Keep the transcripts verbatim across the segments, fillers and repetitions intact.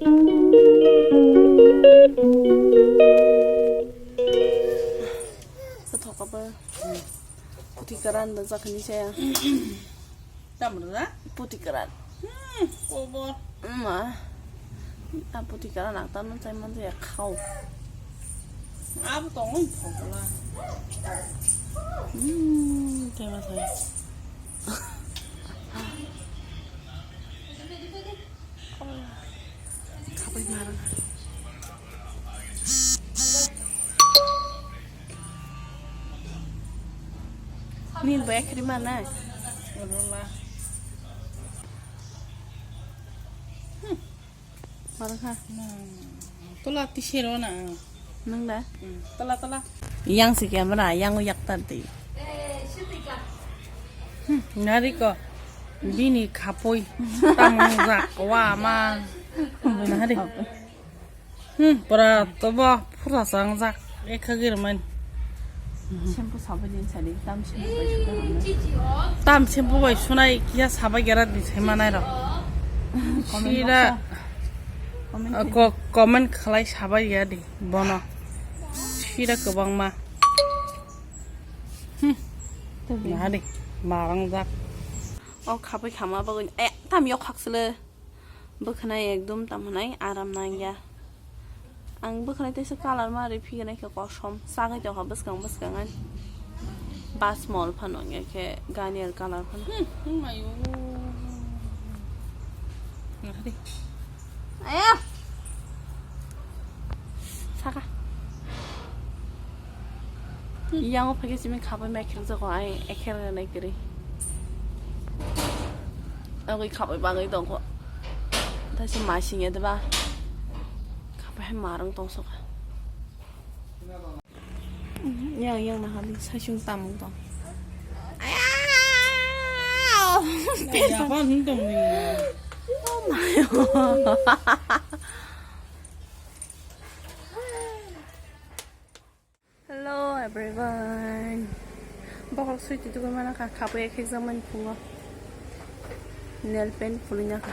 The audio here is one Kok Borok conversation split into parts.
Thoka ba. Puti karan da jakani saya. Tamrwla? Puti karan. Hmm, kobor. Ma. A puti karan ang tamo chai man ya khao. Abo tongwi thokola. Hmm, tema sai. Khapai marang. Ni bai khri mana? Orola. Hmm. Marang kha. Hmm. Tola tisero na. Nang da? Hmm. Tola, tola. Yang si camera, yang u yak tar di. Hmm, nari ko. Bini khapoi. Tamung jak wa ma. Nari. Hmm, pura tobo pura sangjak. Ekha girman. Shampoo sabai din sadi, tam shampoo bai suka hamna. Tam shampoo bai sunai kiya sabai gera di sai manai rok. Comment Sira box-o. Comment ah, khe- ko-, comment khlai sabai ya di bono. Sira kwbangma. Hmm. Tei bini. Nadi, marang jak. O khapai khama bagwi, eh, tam yok khaksile. Bwkhanai ekdom tamo nai aram nangya. Ang bwkhanai teisa colour ma riphi gwnai khe kosom. Sagwi tongkha bwskang bwskang ani. Bas mol phano wngya khe Garnier colour phano. Hmm, hmm, ayo. Nahari. Aya. Saka. Yang o phai khe simi khapai mai khirok jago ai ekher nai kwrwi. Agwi khapai bagwi tongkho. Thaisa masing ya deba. Khapai hai marang tongsoka. Yang, yang nahali saisung tamung tong. Ayau! Yapan hung tong ni. Oh my God. Hello everyone. Bokhorok swi twi tugwi mana kha, khapai khe jakmani phungo. Nail paint phulwi na kha.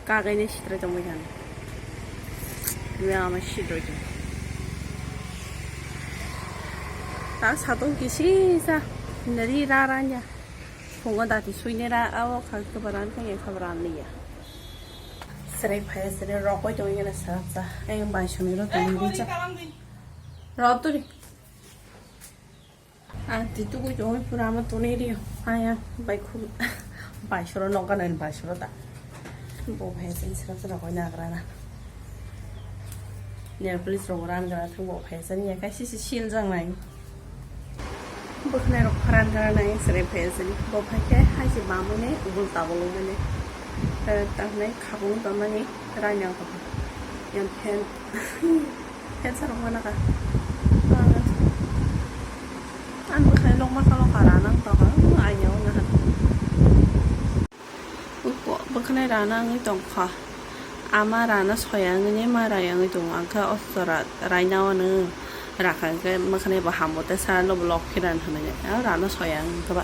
Kagaini sitra tongwi kha. Mia ama sitra tong. Ta satung kisi sa nari ra ra nya. Phungo dati swini ra awo kha khabaran kha khabaran liya. Sere phaya sere rokoi tongwi na sa sa. Ayang bai sumi ro tongwi cha. Roturi. Ang titugwi tongwi pura ama tonwi rio. Aya, bai khum. Bai soro nokga nang bai soro ta. Bo phai sen sero sero koi nagra na. Nail polish rok ran gra thang bo phai sen ya kai sisi sil jang nai. Bwkhanai rok pharan gra nai sere phai sen. Bo phai khe hai se bamune ubul tabul mune. Eh, tangnai khabung tamani rai nang ko. Yang phen. Phen sarok mana ka. Ang bwkhwnai lokma kalo ka rana wng tongkha, ayya wng naha. Uko bwkhwnai rana wngwi tongkha. Ama rana soya wngwi ma raya wngwi tongo, ang khe o jora raina wano rakha, hwnkhe bwkhwnai bo hambo tei salo bo lok khiran hinwi rana soya wngkha ba.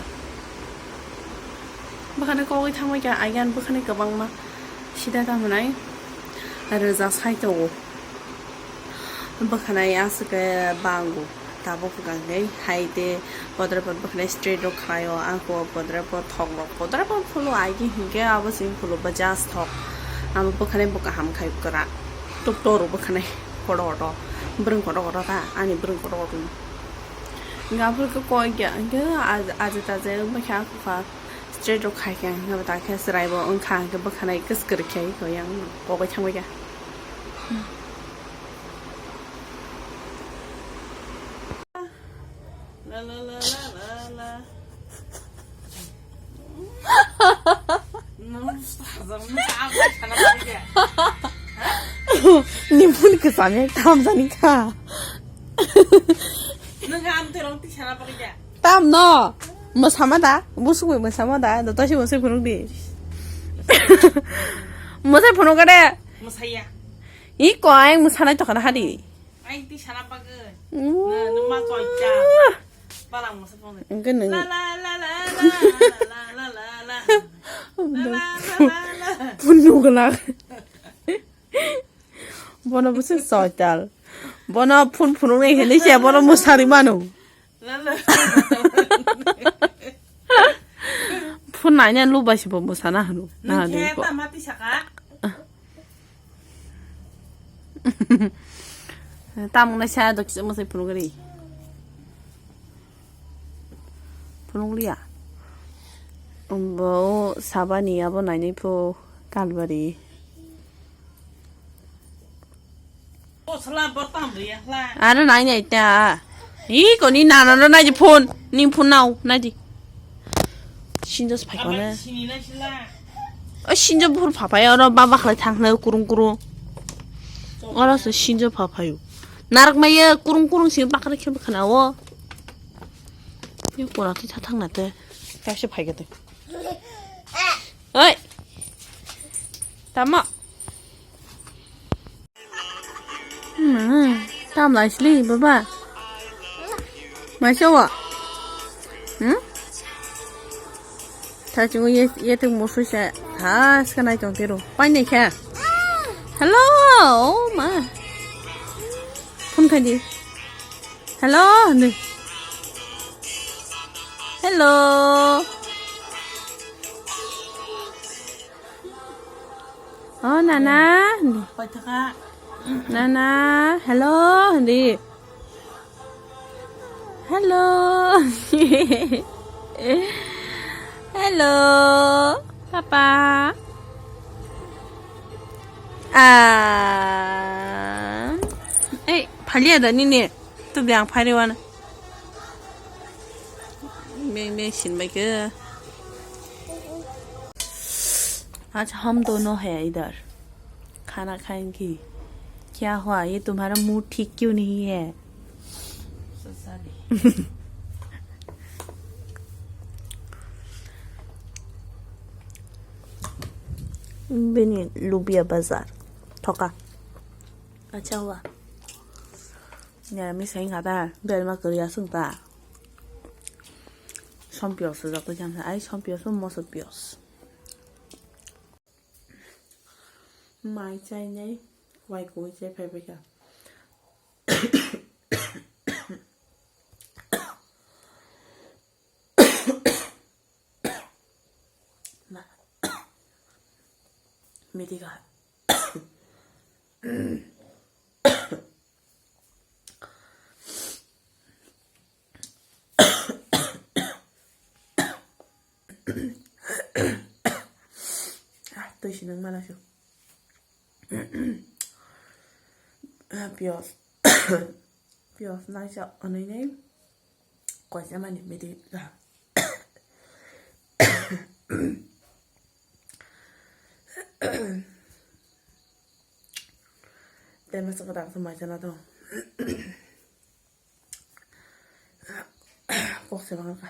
Bwkhwnai kogwi thangbai kha, ayya bwkhwnai kwbangma sida tamo nai rwja sai tongo. Bwkhanai aswk khe bango. Tabuk hwnkha khe hai tei podre pod bwkhanai straight rok khlaio. Ako podre pod thok rok, podre pod phulu ai di hinkhe abo simi phulu ba just thok. Amo bwkhanai bo kaham khai kwrak. Tok tok rok bwkhanai kotor kotor. Bwrwng kotor kotor ta, ani bwrwng kotor kotor. Hinkhe aphuru khe koi kya, hinkhe aj-, ajita je wngkha kha. Straight rok khai khe, hinkhe ta khe chwrai bo wngkha, hinkhe bwkhanai kwskwrwk khe, hinkhe yang kogwi thangbai kha. La, la, la. Nung sajak nung abang sana pagi ya? Ni phun kwcham ya, tam jani kha. Nung am terong ti sana pagi ya? Tam no. Mwsama da? Busuk bai mwsama da? Dota si mwsai phunuk di. Mwsai phunuk ka de. Mwsaya. I ko ayang mwsanai tokana hari. Ayang ti sana bagwi. Mm. Na, numa koita. Balang mwsa phone. Engke nung. La, la, la. Phunuk la. Bono bwswk soital. Bono phone phunuknai hinwi se bono mwsari mano. Phone naina lubai se bo mwsana hwno. Nahani khe ko. Tamo twi saka? Tamung nai sa do kisa mwsai phunukri. Phunukliya. Bo sabani abo nainai pho kalbari. Aro nai nai ta. Hi koni nana no nai phone. Ni phone nao nai di. Sinjo phai kone. O sinjo buphuru phapai oro baba khlai thang khlai kurung kurung. Oro se sinjo phapayo. Narak maya kurung kurung sini bakra khe khna o. Yo kora ti tha thang na te. Kaisa phai kete. Oi. Tamo. Hmm, tam lai sli baba. Mai so wa. Hmm? Tha chung ye ye tung mo su sa. Tha ska nai tong tiro. Pai nei kha. Hello. Oh ma. Phone kha di. Hello. Ni. Hello. Oh, nana. Paitaka. Nana, hello, hindi. Hello. Hello, papa. Ah. Eh, phalia da nini. Tu biang phari wana. Beng beng sin bai ke. आज हम दोनों है इधर, खाना खाएंगे। क्या हुआ, ये तुम्हारा मूड ठीक क्यों नहीं है? Bini lubia bazar thoka. Acha wa. Niramisa wngkha ta, berma kwrwi aswk ta. Sompiyos rwjak twi khe, ai sompiyos bo moso piyos. Mai chainai, wai kuwi chai phai phaikha. Ma. Medical. Ah, twi sinang mana su. Ah, piyos. Piyos naisa onoi nei. Koisa mani midi. Tei masa kwtal khe mai chana tong. Kok se bangar ka.